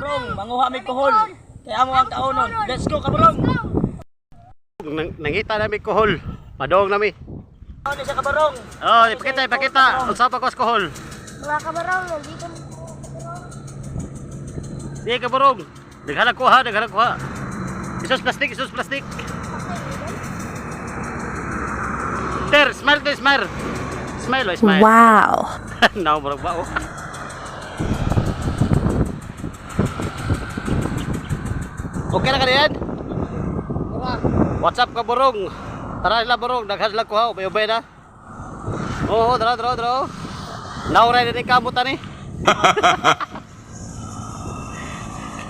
Kaborong, manguha mi kuhol. Kaya mo ang kaunon. Let's go, kaborong. Nangita nami kuhol. Madong nami. Ano siya, kaborong? Oh, ipakita, ipakita. Unsa pa kos kuhol? Mga kabarong, nandito na. Sige kaborong. Daghan kuha, daghan kuha. Isos plastic, isos plastic. Ter, smile to smile. Smile, oh, smile. Wow! Now, murag ba, oh. Okay na ka diyan? What's up kaborong? Tara sila borong, daghan sila kuha, ubay-ubay na. Oo, dara, dara, dara. Nauray na ni kamot ani.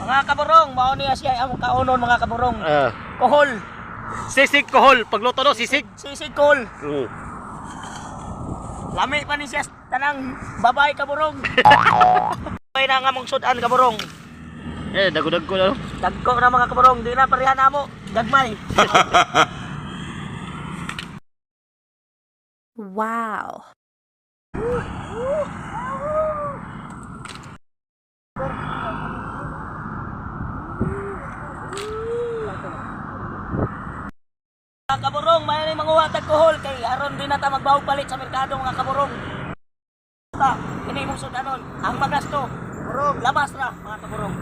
Mga kaborong, mao niya siya ang kaunon, mga kaborong. Kuhol. Sisig kuhol, pagluto no, sisig. Sisig kuhol. Mm. Lami pa ni siya tanang babae, kaborong. Ay na nga mong sudan, kaborong. Eh, dagudag ko na. No? Dagko na, mga kaborong, di na pareha na mo. Gagmay. Wow! Mga kaborong, may manguha tag kuhol kay aron di na ta magbawog palit sa merkado, mga kaborong. Ta, kini mong sudanon, ang magasto. Borong, labas ra, mga kaborong.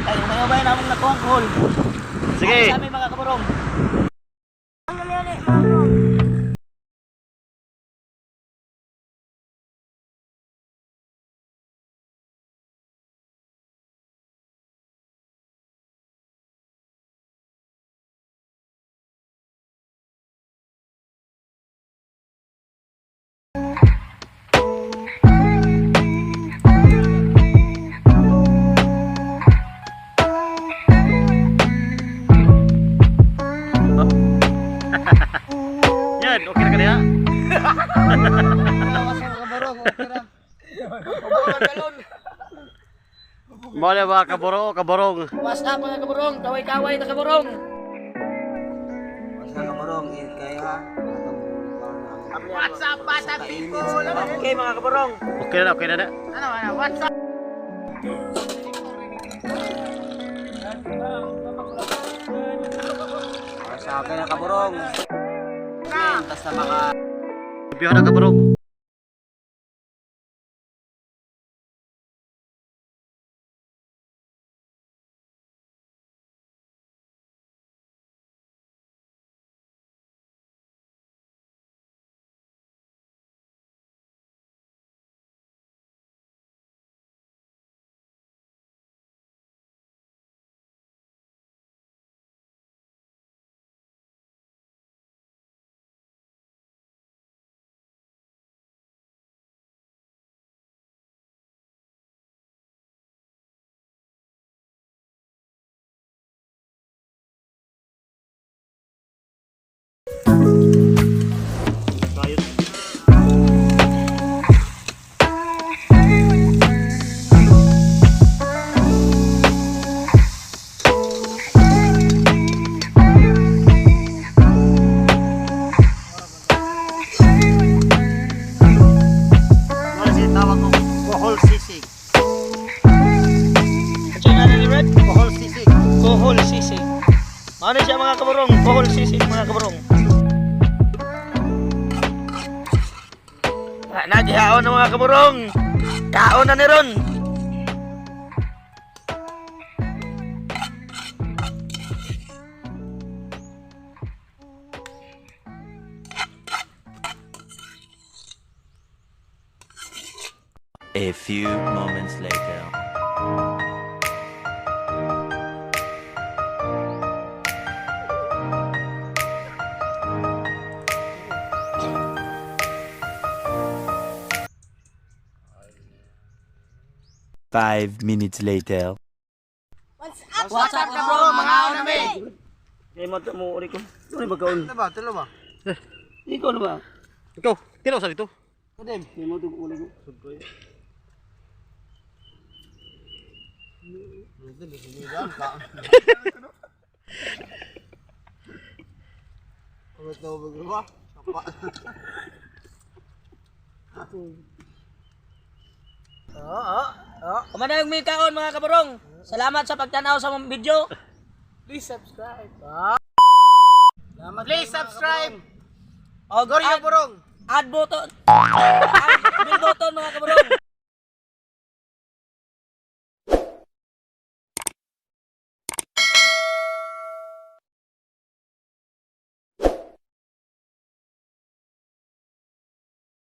Kay umay-umay na among nakuha ang kuhol. Sige. Sa amin, mga kaborong. Yan, okay na ka diha? Mao na ba kaburo, kaborong. What's up, mga kaborong? Kaway-kaway na, kaborong. Basta kamarong, ingat kayo ha. What's up, bata people? Okay, mga kaborong. Okay na, okay na na. Para sa akin ang kaburong. Basta maka Biyo na kaborong. Wala siya tawag ko kuhol sisig. Ano nga ni Red? Kuhol sisig. Kuhol sisig. Ano siya, mga kaborong? Kuhol sisig, mga kaborong. Ah, nagihaon na, mga kaborong. Kaon na ni Ron. A few moments later. 5 minutes later. What's up, kaborong? Mga na mi. Kaya mo mo uri ko. Ano ba kaon? Ano ba? Tulo ba? Ikaw na ba? Ikaw, tiraw sa dito. Kaya mo ito uri ko. Oo. Kumanayong may kaon, mga kaburong. Salamat sa pagtanaw sa mong video. Please subscribe. Please subscribe. Og Goryo add, Burong. add button. Add bell button, mga kaburong.